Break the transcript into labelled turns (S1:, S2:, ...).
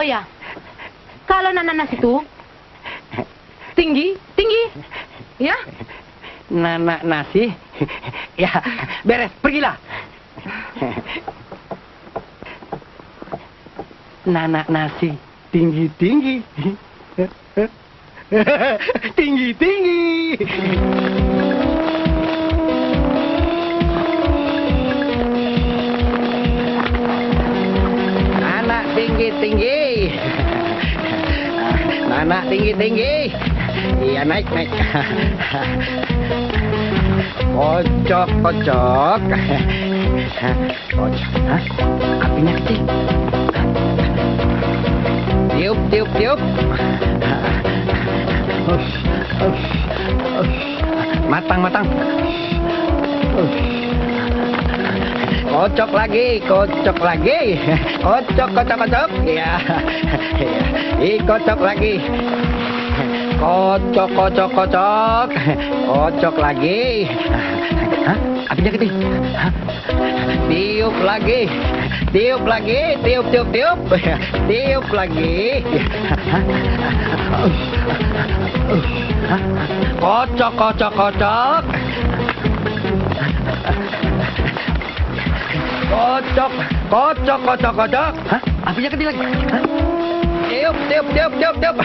S1: Oh ya, kalau nanas itu tinggi, ya?
S2: Nasi? Ya, beres, pergilah. Nasi, tinggi. Tinggi. Anak tinggi. Anak tinggi. Iya, naik. Kocok. Kocok. Hah? Apinya kecil. Tiup. Matang. Kocok lagi. Kocok. Ya. Kocok lagi. Kocok lagi. Hah? Apinya gede. Tiup lagi. Tiup lagi. Kocok. Kocok. Hah? Apinya gede lagi. Hah? Tiup. Kocok. Tiup.